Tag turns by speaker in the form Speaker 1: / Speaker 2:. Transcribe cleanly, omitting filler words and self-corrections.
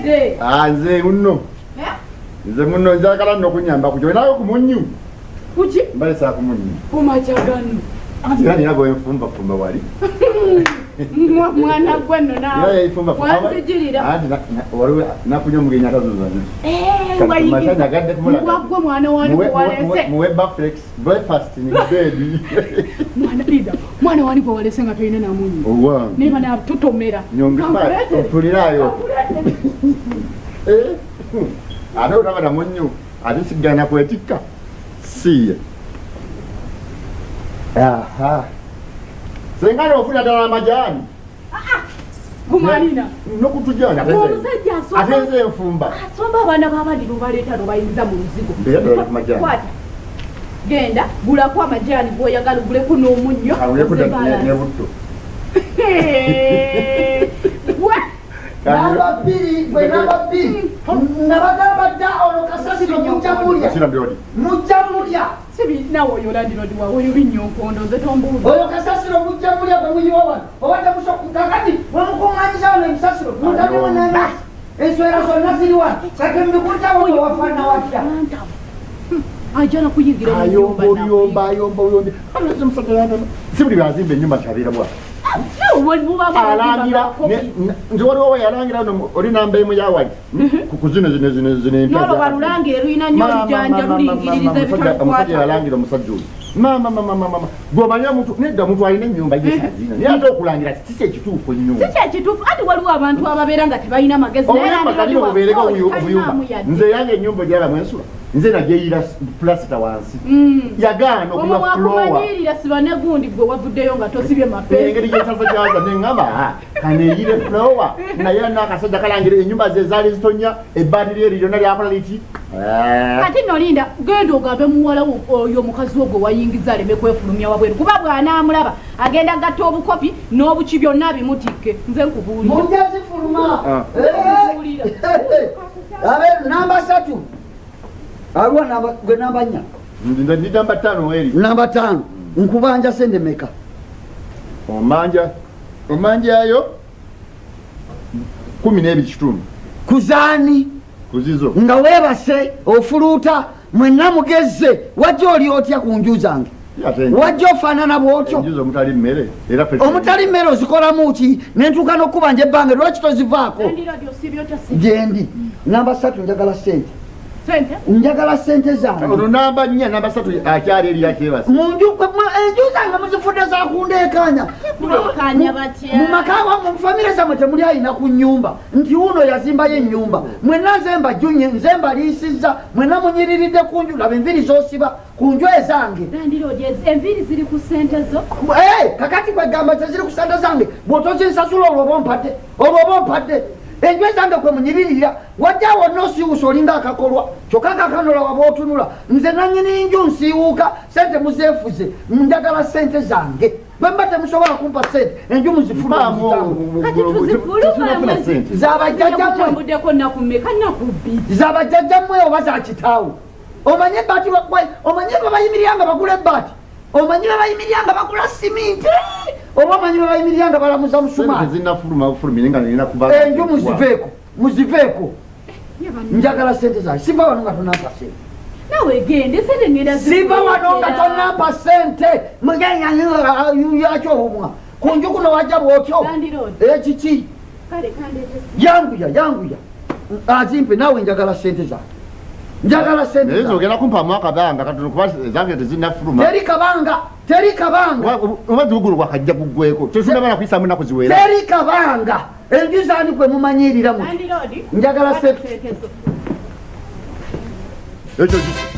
Speaker 1: Nkuleetedde.
Speaker 2: Nze muno. Nze muno njagala nno okunyamba ku nawe ku munnyu.
Speaker 1: Kuki?
Speaker 2: Mbalesa ku munnyu.
Speaker 1: Ku makya gano.
Speaker 2: Anti era nina gwenfumbafumba wali.
Speaker 1: Mwana gwe nno naawe. Wanzijirira.
Speaker 2: Anti waliwo nafunye omugenyi atazuzanye.
Speaker 1: Wagwe mwana wani gwe walese.
Speaker 2: Muwe breakfast in bed.
Speaker 1: Mwana linda. Mwana wani gwe walese nga tolina na munnyu.
Speaker 2: Owange.
Speaker 1: Naye bana tutomera.
Speaker 2: Mpulirayo. Ate otaba na munnyu ate sigana kwetikka. Siiya. Aha. Senga ofuna ddala amajaani.
Speaker 1: Gumalina.
Speaker 2: N'okutujjana.
Speaker 1: Omusajja asomba.
Speaker 2: Ate nze nfumba.
Speaker 1: Asomba abaana b'abandi n'obaleeta n'obayingiza mu luzigo.
Speaker 2: Mbeera ddala ku majaani.
Speaker 1: Kwata. Genda gulako amajaani g'oyagala oguleko n'omunnyo.
Speaker 2: Aguleko ne butto.
Speaker 3: Namba bbiri, gwe namba bbiri. Nabagamba dda olwo kasasiro mujja mulya. Mujja mulya.
Speaker 1: Sibi nawe oyo landiroodi wawe oyo binnyonkondo nze tombuuza.
Speaker 3: Oyo kasasiro mujja mulya bwe muyiwa wano. Obadde kakati bwe mukuŋŋaanyiza wano ebisasiro mutaddemu n'amazzi. Enswera zonna ziri wano. Kati mbikujjawo nga wafaanana watya.
Speaker 1: Ajja na kuyingira mu nnyumba.
Speaker 2: Ayomba ayomba oyomba. Si buli bw'azimba ennyumba kyabeera bw'atyo. Alangira nze waliwo yalangira oli namba emu yawali ku zino zino zino zino empya.
Speaker 1: Nolwo balulangire lulina nnyo olujanja lulingiririza ebitalukwata.
Speaker 2: Omusajja yalangira omusajja oyo. Maama mama mama gw'omanyi omuntu nedda omuntu alina ennyumba ye sazina naye ate okulangira si ekituufu ennyo.
Speaker 1: Si kyekituufu ati waliwo abantu ababeera nga tebalina magezi.
Speaker 2: Obuyumba kali obubeereko obuyumba. Nze yange ennyumba ogyala mwensula. Nze nagyeyira pulasita wansi. Yagaana okuba fulowa.
Speaker 1: Omuwakumanyirira siba ne gundi gwe wavuddeyo nga tosibye mapeesa.
Speaker 2: Engeri gy'ensaza gyaza ne ŋŋamba kaneeyire fulowa naye n'akasajja kalangira ennyumba ze zaali zitonya ebbaati lyeri lyonna lyakola liti.
Speaker 1: Kati nno linda genda ogambe muwala oyo omukazi wo gwe wayingiza aleme kwefulumya wabweru kuba bw'anaamulaba agenda gatta obukopi n'obuki byonna abimutikke nze nkubuulira.
Speaker 3: Mujja zifuluma. Namba 3. Aliwo namba gwe namba 4.
Speaker 2: Ndi namba 5 eri.
Speaker 3: Namba 5. Nkubanja sente meka.
Speaker 2: Omanja. Omanjayo 12.5.
Speaker 3: Kuzaani.
Speaker 2: Kuzizo.
Speaker 3: Nga weebase ofuluuta mwenna mugezze wajja oli otya ku nju zange. Wajja ofaanana bw'otyo.
Speaker 2: Enju omutali mmere era
Speaker 3: omutali mmere ozikolamu ki ne ntuuka n'okubanja ebbanga lwaki tozivaako. Gyendi. Namba 3 njagala sente.
Speaker 1: Sente?
Speaker 3: Njagala sente zange.
Speaker 2: Ono namba 4 namba 3 akyali eri akyebase.
Speaker 3: Mu nju enju zange muzifudde za kundeekaanya.
Speaker 1: Kuleekaanya batya?
Speaker 3: Mu maka wammwe mu famire zammwe temuli alina ku nnyumba nti wuuno yazimbayo ennyumba. Mwenna nze mbajjunye nze mbaliisizza mwenna munyiriridde ku nju laba enviiri z'osiba ku nju ezange.
Speaker 1: Landiroodi enviiri ziri ku sente zo?
Speaker 3: Kakati kwegamba teziri ku sente zange bw'otozinsasula olwo oba ompadde olwo oba ompadde. Enju ezange kwe munyiririra wajja wonna osiiwusa olinga akakolwa kyokka kakanola waba otunula nze nannyini nju nsiiwuuka sente muzeefuze njagala sente zange bwe mba temusobola kumpa sente enju muzifuluma zabajjajjammwe oba za kitaawo omanye ebbaati omanye babayimirira nga bagula ebbaati omanyi babayimirira nga bagula siminti oba omanyi babayimirira nga balamuza musumaali. Enju muziveeko muziveeko njagala sente zange siva wano nga tonampa sente. Siva wano nga tonampa sente yakyo obumwa ku nju kuno wajja bw'otyo ekiki yanguya yanguya azimpe naawe njagala sente zange. Njagala sente.
Speaker 2: Naye ogenda kumpaamu akabanga katono kuba zange tezinnafuluma.
Speaker 3: Teri kabanga, teri kabanga.
Speaker 2: Omwezi gugulu gwakajja guggweko. Tetunnamala kuyisaamu nnaku ziwera.
Speaker 3: Teri kabanga. Enju zaani kwe mumanyirira muti. Njagala sente.
Speaker 2: Ekyo kiki?